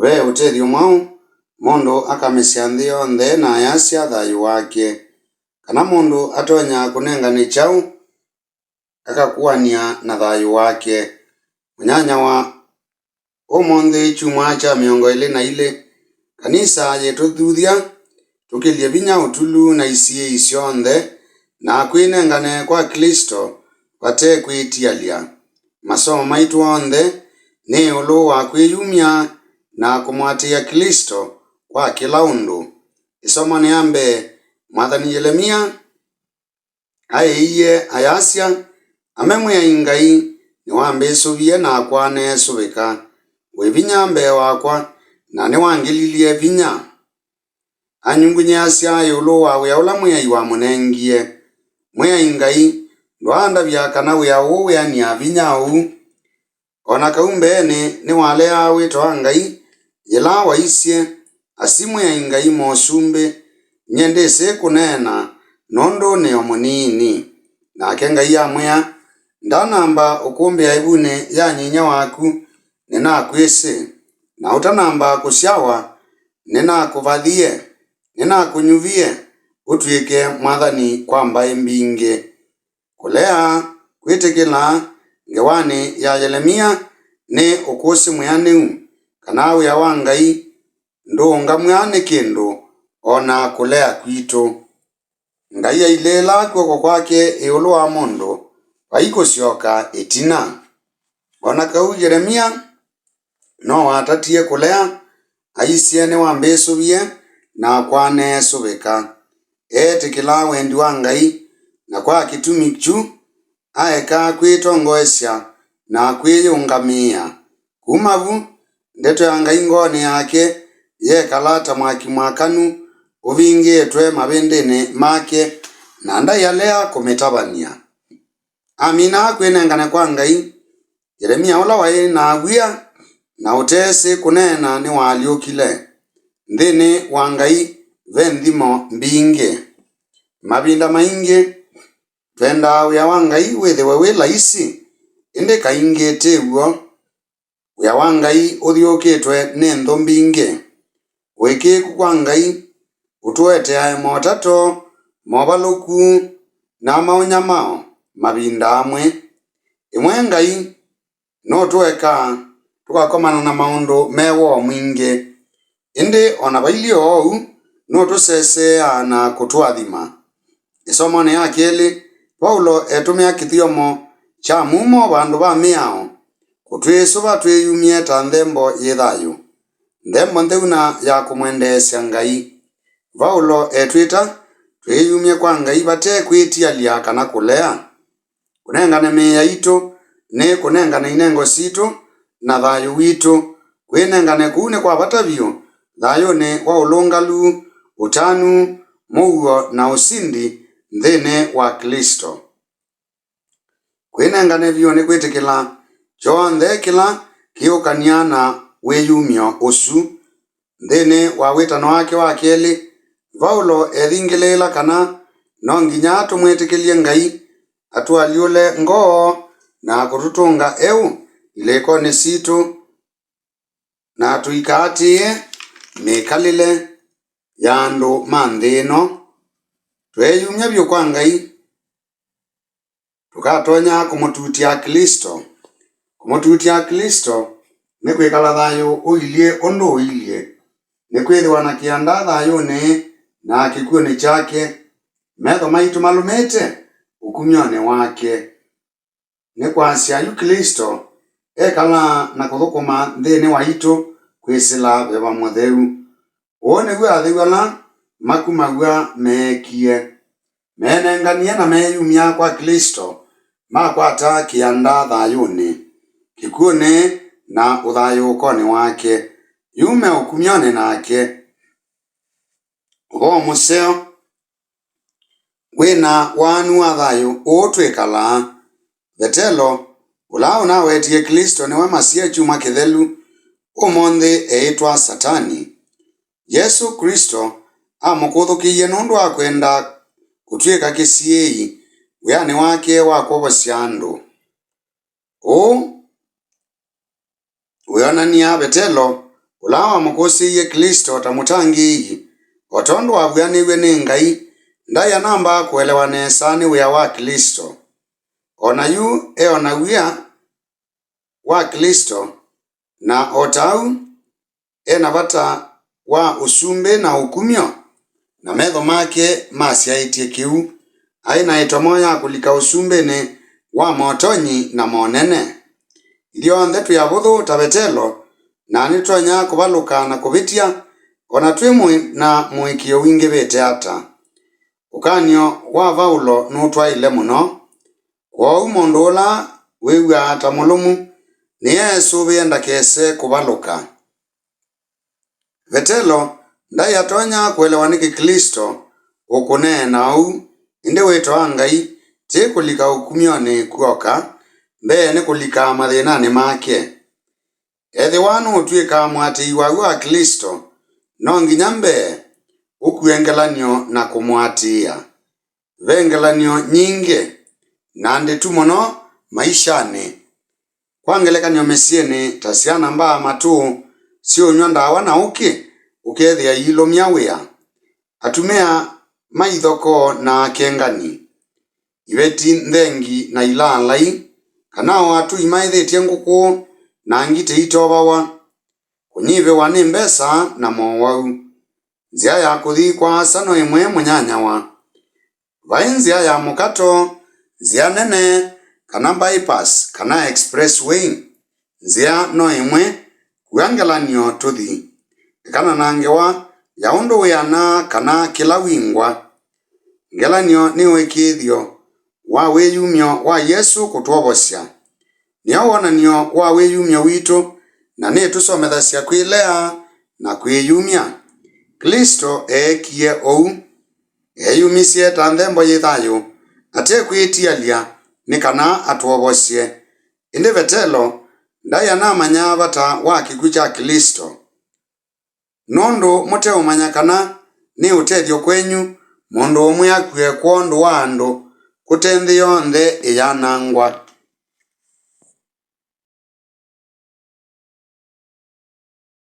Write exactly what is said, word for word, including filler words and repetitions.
Ve ũtethyo mwaũ mũndũ akamesya nthĩ yonthe na ayasya thayũ wake? Kana mũndũ atonya kũnengane kyaũ akakũanĩa na thayũ wake? Mũnyanyawa ũmũnthĩ, kyumwa kya mĩongo ĩlĩ na ilĩ, kanisa yĩtũthuthya tũkĩlye vinya ũtulu na isiĩĩ syonthe na kwĩnengane kwa Klĩsto vate kwĩtialya. Masomo maitũ onthe nĩ ĩũlũ wa kwĩyumya na kũmũatĩĩa Klĩsto kwa kĩla ũndũ. Ĩsomonĩ ya mbee, mwathani Yelemia aĩie ayasya, "Ame Mwĩai Ngai nĩwambĩsũvie nakwa neesũvĩka. Wĩ vinya mbee wakwa, na nĩwangĩlilye vinya." Anyungunyĩasya ĩũlũ wa wĩa ũla Mwĩai wamũnengie. Mwĩai Ngai ndwaandavya kana wĩa ũũ wĩanĩa vinya ũu. O na kau mbeenĩ nĩwaleaa wĩto wa Ngai, yĩla waisye, "Asi Mwĩai Ngai Mũsumbĩ, nyie ndĩsĩ kũneena, nũndũ nĩ o mũniini." Nake Ngai amwĩa, "Ndanamba ũkũmbĩa ĩvunĩ ya nyinyia waku, nĩnakwĩsĩ, na ũtanamba kũsyawa, nĩnakũvathie, nĩnakũnyuvie ũtw'ĩke mwathani kwa mbaĩ mbingĩ." Kũlea kwĩtĩkĩla ngewanĩ ya Yelemia nĩ ũkũsĩ mwĩanĩu, kana wĩa wa Ngai ndũũngamw'a nĩ kĩndũ, o na kũlea kwitũ. Ngai ailĩĩla kw'oko kwake ĩũlũ wa mũndũ, vai kũsyoka ĩtina. O na kau Yelemia no watatie kũlea, aisye, "Nĩwambĩsũvie, nakwa neesũvĩka." Eetĩkĩla wendi wa Ngai, na kwa kĩtumi kyu, aeka kwĩtongoesya na kwĩyĩũngamĩĩa. Kuma vu, ndeto ya Ngai ngoonĩ yake yeekala ta mwaki mwakanu ũvingĩĩtwe mavĩndĩnĩ make, na ndaialea kũmĩtavany'a. Amina kwĩnengane kwa Ngai, Yelemia ũla waĩ na wia na ũteesĩ kũneena nĩwaalyũkile. Nthĩnĩ wa Ngai ve nthimo mbingĩ. Mavinda maingĩ, twendaa wĩa wa Ngai wĩthĩwe wĩ laisi, ĩndĩ kaingĩ ti w'o. Wĩa wa Ngai ũthyũũkĩtwe nĩ nthũ mbingĩ. Ũĩkĩĩku kwa Ngai ũtũeteae motato, movalũku, na maũnyamao mavinda amwe. Ĩmwe Ngai nũtũekaa tũkakomana na maũndũ me woo mwingĩ, ĩndĩ o na vailyĩ oou, nũtũseseaa na kũtũathima. Ĩsomonĩ ya kelĩ, Vaulo etũmĩa kĩthyomo kya mumo vandũ va mĩao, kũtwĩsũva twĩyumye ta nthembo yĩ thayũ, nthembo ntheu na ya kũmwendeesya Ngai. Vaulo etwĩta twĩyumye kwa Ngai vate kwĩtialya kana kũlea. Kũnengane mĩĩ yaitũ nĩ kũnengane inengo sitũ na thayũ witũ. Kwĩnengane kũu nĩ kwa vata vyũ thayũnĩ wa ũlũngalu, ũtanu, mũuo, na ũsindi nthĩnĩ wa Klĩsto. Kwĩnengane vyũ nĩ kwĩtĩkĩla kyonthe kĩla kĩũkany'a na wĩyumyo ũsu. Nthĩnĩ wa wĩtano wake wa kelĩ, Vaulo ethingĩlĩĩla kana no nginya tũmwĩtĩkĩlye Ngai atũalyũle ngoo na kũtũtũnga eũ ilĩkonĩ sitũ, na tũikaatĩĩe mĩkalĩle ya andũ ma nthĩ ĩno. Tweeyumya vyũ kwa Ngai, tũkatonya kũmũtutya Klĩsto. Kũmũtutya Klĩsto nĩ kwĩkala thayũ ũilyĩ ũndũ ũilyĩ, nĩ kwĩthĩwa na kĩanda thayũnĩ na kĩkw'ũnĩ kyake, metho maitũ malũmĩte ũkumyonĩ wake. Nĩ kwasya yu Klĩsto ekalaa na kũthũkũma nthĩnĩ waitũ kwĩsĩla Veva Mũtheu. Ũũ nĩw'o atheu ala makumaw'a meekie. Meenenganie na meeyumya kwa Klĩsto, makwata kĩanda thayũnĩ, kĩkw'ũnĩ, na ũthayũũkonĩ wake. Yu me ũkumyonĩ nake. Ũvoo mũseo wĩ na waanu wa thayũ ũũ twĩkalaa. Vetelo, ũla ũnawetie Klĩsto nĩwe Masia kyumwa kĩthelu, ũmũnthĩ eĩtwa Satani. Yesũ Klĩsto amũkũthũkĩie nũndũ wa kwenda kũtw'ĩka kĩsiĩĩi wĩanĩ wake wa kwovosya andũ. Ũũ wĩonany'a Vetelo ũla wamũkũsĩĩie Klĩsto ta mũtangĩĩi, o tondũ wavw'anĩw'e nĩ Ngai, ndaĩ anamba kũelewa nesa nĩ wĩa wa Klĩsto. O na yu e o na wĩa wa Klĩsto, na o ta ũu e na vata wa ũsumbĩ na ũkumyo, na metho make masyaĩtye kĩu. Aĩ na ĩtomo ya kũlika ũsumbĩnĩ wa motonyi na monene. Ithyonthe twĩ avũthũ ta Vetelo, na nĩtũtonya kũvalũka na kũvĩtya, o na twĩ mũĩ-, na mũĩkĩĩo wingĩvĩte ata. Ũkany'o wa Vaulo nũtwaĩle mũno. Kwoou mũndũ ũla wĩw'aa ta mũlũmu nĩesũvĩe ndakese kũvalũka. Vetelo ndaĩ atonya kũelewa nĩkĩ Klĩsto ũkũneena ũu, ĩndĩ wĩto wa Ngai ti kũlika ũkumyonĩ kw'oka, mbee nĩ kũlika mathĩnanĩ make. Ethĩwa nũũtw'ĩka mũatĩĩi waũ wa Klĩsto, no nginya mbee ũkue ngelany'o na kũmũatĩĩa. Ve ngelany'o nyingĩ na ndĩtu mũno maishanĩ. Kwa ngelekany'o, mĩsyĩnĩ, ta syana mbaa matũ syĩũnyw'a ndawa na ũkĩ ũkethĩa iilũmya wĩa. Atumĩa ma ithokoo na akengani, iveti nthengi na ilaalai, kana o atũi maĩthĩtye ngũkũ na ngitĩ itovawa, kũnyivĩwa nĩ mbesa na mowau. Nzĩa ya kũthi kwa asa no ĩmwe mũnyanyawa. Vai nzĩa ya mũkato, nzĩa nene, kana bypass, kana expressway. Nzĩa no ĩmwe, kua ngelany'o tũthi. Ekana na ngewa ya ũndũ wĩana kana kĩla wingwa. Ngelany'o nĩ ũĩkĩĩthyo wa wĩyumyo wa Yesũ kũtwovosya. Nĩyo wonany'o wa wĩyumyo witũ, na nĩtũsomethasya kwĩlea na kwĩyumya. Klĩsto eekie ũu. Eeyumisye ta nthembo yĩ thayũ, ate kwĩtialya nĩ kana atwovosye. Ĩndĩ Vetelo ndaĩ anamanya vata wa kĩkw'ũ kya Klĩsto. Nũndũ mũteũmanya kana nĩ ũtethyo kwenyu mũndũ ũmwe akw'e kwondũ wa andũ kũte nthĩ yonthe ĩyanangwa.